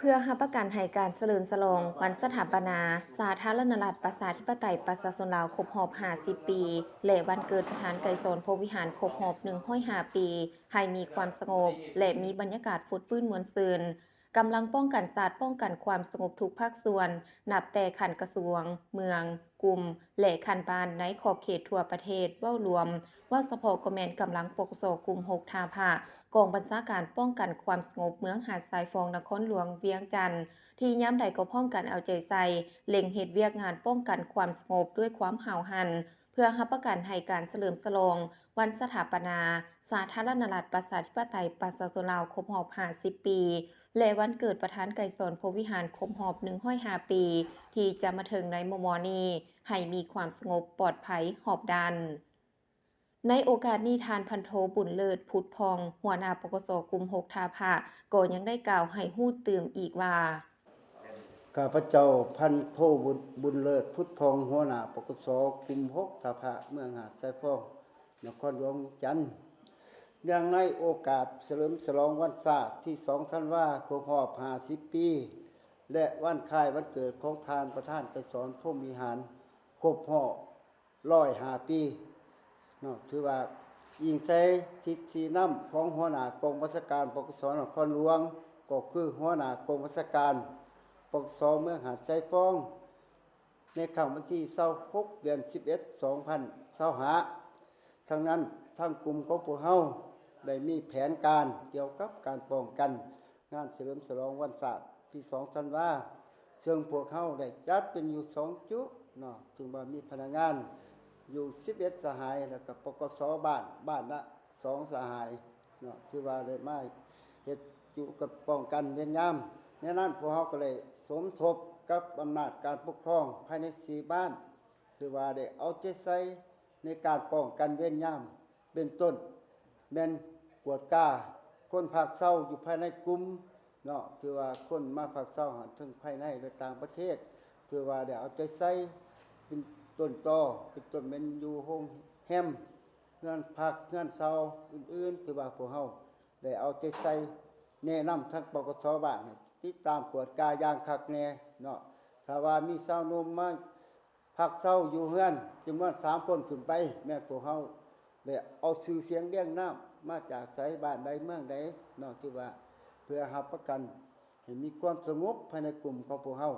ເພື່ອຮັບປະກັນໃຫ້ການສະເຫຼີມສະຫຼອງວັນສະຖາປະນາສາທາລະນະລັດ ປະຊາທິປະໄຕ ປະຊາຊົນລາວ ຄົບຮອບຫ້າສິບປີ ແລະ ວັນເກີດປະທານໄກສອນ ພົມວິຫານ ຄົບຮອບໜຶ່ງຮ້ອຍຫ້າປີ ໃຫ້ມີຄວາມສະຫງົບ ແລະ ມີບັນຍາກາດຟົດຟື້ນມ່ວນຊື່ນ, ກຳລັງປ້ອງກັນຊາດ ປ້ອງກັນຄວາມສະຫງົບທຸກພາກສ່ວນ, ນັບແຕ່ຂັ້ນກະຊວງ, ເມືອງ, ກຸ່ມ ແລະ ຂັ້ນບ້ານໃນຂອບເຂດທົ່ວປະເທດເວົ້າລວມ, ເວົ້າສະເພາະກໍແມ່ນກຳລັງ ປກສ ກຸ່ມຫົກ ທ່າພະ, ກອງບັນຊາການປ້ອງກັນຄວາມສະຫງົບເມືອງຫາດຊາຍຟອງ ນະຄອນຫຼວງວຽງຈັນ ທີ່ຍາມໃດກໍພ້ອມກັນເອົາໃຈໃສ່ ເລັ່ງເຮັດວຽກງານປ້ອງກັນຄວາມສະຫງົບດ້ວຍຄວາມຫ້າວຫັນ ເພື່ອຮັບປະກັນໃຫ້ການສະເຫຼີມສະຫຼອງວັນສະຖາປະນາສາທາລະນະລັດ ປະຊາທິປະໄຕ ປະຊາຊົນລາວ ຄົບຮອບຫ້າສິບປີ ແລະ ວັນເກີດປະທານໄກສອນ ພົມວິຫານ ຄົບຮອບໜຶ່ງຮ້ອຍຫ້າປີ ທີ່ຈະມາເຖິງໃນມໍ່ໆນີ້ ໃຫ້ມີຄວາມສະຫງົບປອດໄພຮອບດ້ານ. ໃນໂອກາດນີ້ ທ່ານພັນໂທ ບຸນເລີດ ພຸດຜ່ອງ ຫົວໜ້າ ປກສ ກຸ່ມຫົກ ທ່າພະ ກໍຍັງໄດ້ກ່າວໃຫ້ຮູ້ຕື່ມອີກວ່າ, ຂ້າພະເຈົ້າ ພັນໂທ ບຸນ ບຸນເລີດ ພຸດຜ່ອງ ຫົວໜ້າ ປກສ ກຸ່ມຫົກ ທ່າພະ ເມືອງຫາດຊາຍຟອງ ນະຄອນຫຼວງວຽງຈັນ ເນື່ອງໃນໂອກາດສະເຫຼີມສະຫຼອງວັນຊາດທີສອງ ທັນວາ ຄົບຮອບຫ້າສິບປີ ແລະ ວັນຄ້າຍວັນເກີດຂອງທ່ານປະທານໄກສອນ ພົມວິຫານ ຄົບຮອບຮ້ອຍຫ້າປີເນາະ, ຖືວ່າອີງໃສ່ທິດຊີ້ນຳຂອງຫົວໜ້າກອງບັນຊາການ ປກສ ນະຄອນຫຼວງ ກໍຄືຫົວໜ້າກອງບັນຊາການ ປກສ ເມືອງຫາດຊາຍຟອງ ໃນຄ່ຳວັນທີຊາວຫົກ ເດືອນສິບເອັດ ສອງພັນຊາວຫ້າ. ທັງນັ້ນ, ທາງກຸ່ມຂອງພວກເຮົາໄດ້ມີແຜນການກ່ຽວກັບການປ້ອງກັນງານສະເຫຼີມສະຫຼອງວັນຊາດທີສອງ ທັນວາ, ເຊິ່ງພວກເຮົາໄດ້ຈັດເປັນຢູ່ສອງຈຸເນາະ, ເຊິ່ງວ່າມີພະນັກງານຢູ່ສິບເອັດສະຫາຍ ແລ້ວກໍ ປກສ ບ້ານ, ບ້ານລະສອງສະຫາຍເນາະ, ຖືວ່າໄດ້ມາເຮັດຢູ່ກັບປ້ອງກັນເວນຍາມ. ໃນນັ້ນພວກເຮົາກໍໄດ້ສົມທົບກັບອຳນາດການປົກຄອງພາຍໃນສີ່ບ້ານ, ຖືວ່າໄດ້ເອົາໃຈໃສ່ໃນການປ້ອງກັນເວນຍາມ ເປັນຕົ້ນແມ່ນກວດກາຄົນພັກເຊົາຢູ່ພາຍໃນກຸ່ມເນາະ, ຖືວ່າຄົນມາພັກເຊົາຫັ້ນ ເຖິງພາຍໃນ ແລະ ຕ່າງປະເທດ ຖືວ່າໄດ້ເອົາໃຈໃສ່ ເປັນຕົ້ນຕໍ ເປັນຕົ້ນແມ່ນຢູ່ໂຮງແຮມ, ເຮືອນພັກ, ເຮືອນເຊົ່າອື່ນໆ, ຖືວ່າພວກເຮົາໄດ້ເອົາໃຈໃສ່ ແນະນຳທາງ ປກສ ບ້ານ ໃຫ້ຕິດຕາມກວດກາຢ່າງຄັກແນ່ເນາະ. ຖ້າວ່າມີຊາວໜຸ່ມມາ ພັກເຊົາຢູ່ເຮືອນຈຳນວນສາມຄົນຂຶ້ນໄປ, ແມ່ນພວກເຮົາໄດ້ເອົາຊື່ສຽງລຽງນາມມາຈາກໃສ, ບ້ານໃດເມືອງໃດເນາະ, ຖືວ່າເພື່ອຮັບປະກັນໃຫ້ມີຄວາມສະຫງົບພາຍໃນກຸ່ມຂອງພວກເຮົາ.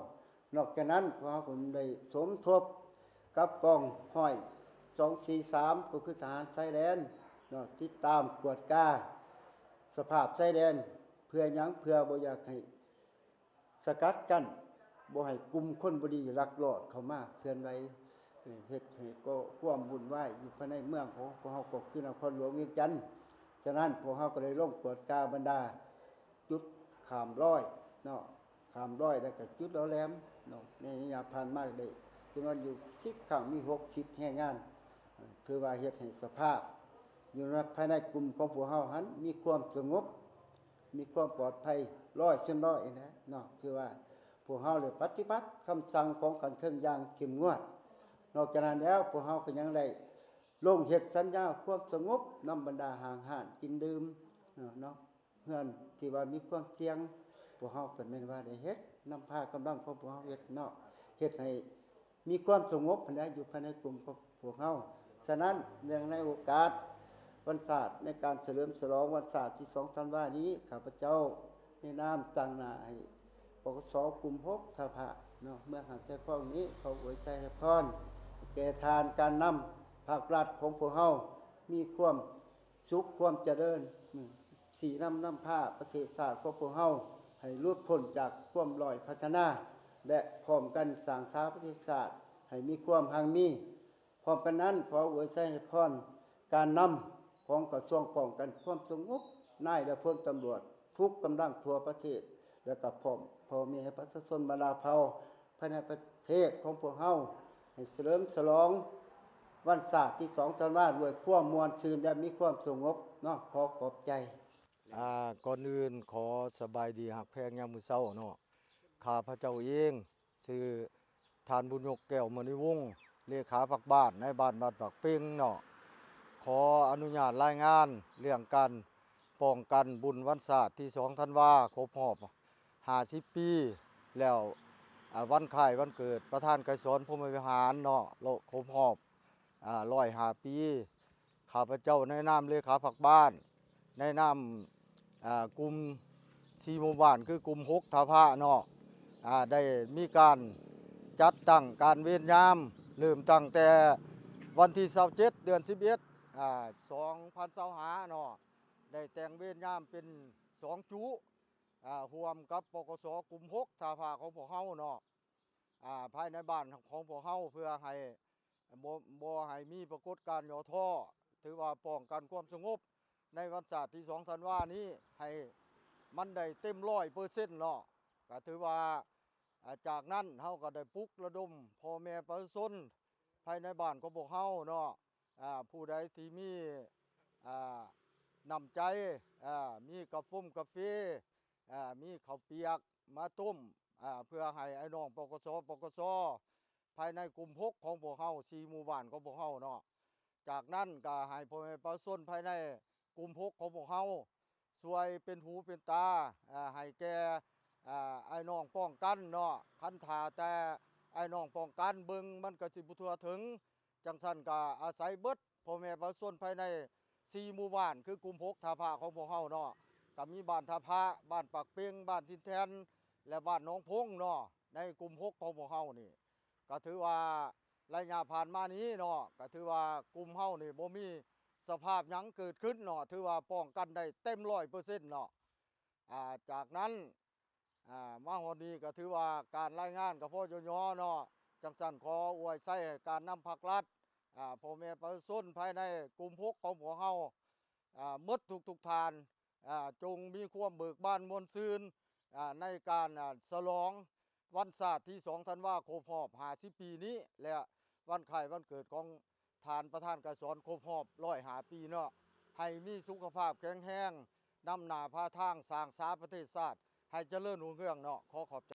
ນອກຈາກນັ້ນ, ພວກເຮົາກໍໄດ້ສົມທົບກັບກອງຮ້ອຍສອງສີ່ສາມ ກໍຄືທະຫານຊາຍແດນເນາະ, ຕິດຕາມກວດກາສະພາບຊາຍແດນ. ເພື່ອຫຍັງ? ເພື່ອບໍ່ຢາກໃຫ້ ສະກັດກັ້ນບໍ່ໃຫ້ກຸ່ມຄົນບໍ່ດີລັກລອບເຂົ້າມາເຄື່ອນໄຫວ, ເຮັດໃຫ້ກໍ່ຄວາມວຸ່ນວາຍຢູ່ພາຍໃນເມືອງຂອງພວກເຮົາ ກໍຄືນະຄອນຫຼວງວຽງຈັນ. ສະນັ້ນ ພວກເຮົາກໍໄດ້ລົງກວດກາບັນດາຈຸດຂ້າມລອຍເນາະ, ຂ້າມລອຍ ແລ້ວກໍຈຸດຫຼໍ່ແຫຼມເນາະ. ໃນໄລຍະຜ່ານມາໄດ້ຈຳນວນຢູ່ສິບຄັ້ງ, ມີຫົກສິບແຮງງານ, ຖືວ່າເຮັດໃຫ້ສະພາບຢູ່ໃນ ພາຍໃນກຸ່ມຂອງພວກເຮົາຫັ້ນມີຄວາມສະຫງົບ ມີຄວາມປອດໄພຮ້ອຍເປີເຊັນແຫຼະເນາະ, ຖືວ່າພວກເຮົາໄດ້ປະຕິບັດຄຳສັ່ງຂອງຂັ້ນເທິງຢ່າງເຂັ້ມງວດ. ນອກຈາກນັ້ນແລ້ວ, ພວກເຮົາກໍຍັງໄດ້ລົງເຮັດສັນຍາຄວາມສະຫງົບນຳບັນດາຫ້າງຮ້ານກິນດື່ມເນາະ, ເຮືອນທີ່ວ່າມີຄວາມສ່ຽງ, ພວກເຮົາກໍແມ່ນວ່າໄດ້ເຮັດນຳພາກຳລັງຂອງພວກເຮົາເຮັດເນາະ, ເຮັດໃຫ້ ມີຄວາມສະຫງົບຫັ້ນແຫຼະ ຢູ່ພາຍໃນກຸ່ມຂອງພວກເຮົາ. ສະນັ້ນ, ເນື່ອງໃນໂອກາດວັນຊາດ ໃນການສະເຫຼີມສະຫຼອງວັນຊາດທີສອງທັນວານີ້, ຂ້າພະເຈົ້າໃນນາມຕາງໜ້າໃຫ້ ປກສ ກຸ່ມຫົກ ທ່າພະເນາະ, ເມືອງຫາດຊາຍຟອງນີ້ ຂໍອວຍໄຊໃຫ້ພອນແກ່ທ່ານການນຳພັກລັດຂອງພວກເຮົາ ມີຄວາມ ສຸກຄວາມຈະເລີນ, ຊີ້ນຳນຳພາປະເທດຊາດຂອງພວກເຮົາໃຫ້ຫຼຸດພົ້ນຈາກຄວາມດ້ອຍພັດທະນາ ແລະ ພ້ອມກັນສ້າງສາປະເທດຊາດໃຫ້ມີຄວາມຮັ່ງມີ. ພ້ອມກັນນັ້ນ, ຂໍອວຍໄຊໃຫ້ພອນການນຳຂອງກະຊວງປ້ອງກັນຄວາມສະຫງົບ, ນາຍ ແລະ ພົນຕຳຫຼວດທຸກກຳລັງທົ່ວປະເທດ, ແລະ ກະພ້ອມພໍ່ແມ່ປະຊາຊົນບັນດາເຜົ່າ ພາຍໃນປະເທດຂອງພວກເຮົາ ໃຫ້ສະເຫຼີມສະຫຼອງວັນຊາດທີສອງທັນວາດ້ວຍຄວາມມ່ວນຊື່ນ ແລະ ມີຄວາມສະຫງົບເນາະ. ຂໍຂອບໃຈ. ອາ ກ່ອນອື່ນຂໍສະບາຍດີຮັກແພງຍາມມື້ເຊົ້າເນາະ. ຂ້າພະເຈົ້າເອງຊື່ທ່ານບຸນຍົກ ແກ້ວມະນີວົງ, ເລຂາພັກບ້ານ ນາຍບ້ານບ້ານປາກເປັງເນາະ. ຂໍອະນຸຍາດລາຍງານເລື່ອງການປ້ອງກັນບຸນວັນຊາດທີສອງທັນວາ ຄົບຮອບ ຫ້າສິບປີແລ້ວ ອ່າ ວັນຄ້າຍວັນເກີດປະທານໄກສອນ ພົມມະວິຫານເນາະ ໂລະ ຄົບຮອບ ອ່າ ຮ້ອຍຫ້າປີ ຂ້າພະເຈົ້າໃນນາມເລຂາພັກບ້ານ ໃນນາມ ອ່າ ກຸ່ມສີ່ໝູ່ບ້ານ ຄືກຸ່ມຫົກທ່າພະເນາະ ອ່າ ໄດ້ມີການຈັດຕັ້ງການເວນຍາມ ເລີ່ມຕັ້ງແຕ່ວັນທີຊາວເຈັດ ເດືອນສິບເອັດ ອ່າ ສອງພັນຊາວຫ້າເນາະ ໄດ້ແຕ່ງເວນຍາມເປັນສອງຈຸ ອ່າ ຮ່ວມກັບ ປກສ ກຸ່ມຫົກທ່າພະຂອງພວກເຮົາເນາະ ອ່າ ພາຍໃນບ້ານຂອງພວກເຮົາ ເພື່ອໃຫ້ ບໍ່ ບໍ່ໃຫ້ມີປາກົດການຫຍໍ້ທໍ້ ຖືວ່າປ້ອງກັນຄວາມສະຫງົບໃນວັນຊາດທີສອງທັນວານີ້ ໃຫ້ມັນໄດ້ເຕັມຮ້ອຍເປີເຊັນເນາະ ກະຖືວ່າ ອ່າ ຈາກນັ້ນເຮົາກະໄດ້ປຸກລະດົມພໍ່ແມ່ປະຊາຊົນພາຍໃນບ້ານຂອງພວກເຮົາເນາະ ອ່າ ຜູ້ໃດທີ່ມີ ອ່າ ນ້ຳໃຈ ອ່າ ມີກາຟົງກາເຟ ອ່າ ມີເຂົ້າປຽກມາຕົ້ມ ອ່າ ເພື່ອໃຫ້ອ້າຍນ້ອງ ປກສ ປກສ ພາຍໃນກຸ່ມຫົກຂອງພວກເຮົາ ສີ່ໝູ່ບ້ານຂອງພວກເຮົາເນາະ ຈາກນັ້ນກະໃຫ້ພໍ່ແມ່ປະຊາຊົນພາຍໃນກຸ່ມຫົກຂອງພວກເຮົາ ຊ່ວຍເປັນຫູເປັນຕາ ອ່າ ໃຫ້ແກ່ ອ່າ ອ້າຍນ້ອງປ້ອງກັນເນາະ ຄັນຖ້າແຕ່ອ້າຍນ້ອງປ້ອງກັນເບິ່ງ ມັນກະຊິບໍ່ທົ່ວເຖິງ ຈັ່ງຊັ້ນກະອາໄສເບິດພໍ່ແມ່ປະຊາຊົນພາຍໃນສີ່ໝູ່ບ້ານ ຄືກຸ່ມຫົກທ່າພະຂອງພວກເຮົາເນາະ ກະມີບ້ານທ່າພະ, ບ້ານປາກເປັງ, ບ້ານຖິ່ນແທ່ນ ແລະ ບ້ານໜອງພົງເນາະ ໃນກຸ່ມຫົກຂອງພວກເຮົານີ້ ກະຖືວ່າໄລຍະຜ່ານມານີ້ເນາະ ກະຖືວ່າກຸ່ມເຮົານີ້ບໍ່ມີສະພາບຫຍັງເກີດຂຶ້ນເນາະ ຖືວ່າປ້ອງກັນໄດ້ເຕັມຮ້ອຍເປີເຊັນເນາະ ອ່າ ຈາກນັ້ນ ອ່າ ມາຮອດນີ້ກະຖືວ່າການລາຍງານກະພໍຫຍໍ້ໆເນາະ ຈັ່ງຊັ້ນຂໍອວຍໄຊໃຫ້ການນຳພັກລັດ ອ່າ ພໍ່ແມ່ປະຊາຊົນພາຍໃນກຸ່ມຫົກຂອງພວກເຮົາ ອ່າ ໝົດທຸກໆທ່ານ ອ່າ ຈົ່ງມີຄວາມເບີກບານມ່ວນຊື່ນ ອ່າ ໃນການ ອ່າ ສະຫຼອງວັນຊາດທີສອງທັນວາຄົບຮອບຫ້າສິບປີນີ້ ແລະ ວັນຄ້າຍວັນເກີດຂອງທ່ານປະທານໄກສອນຄົບຮອບຮ້ອຍຫ້າປີເນາະ ໃຫ້ມີສຸຂະພາບແຂງແຮງ ນຳໜ້າພາທາງສ້າງສາປະເທດຊາດໃຫ້ຈະເລີນຮຸ່ງເຮືອງເນາະ ຂໍຂອບໃຈ.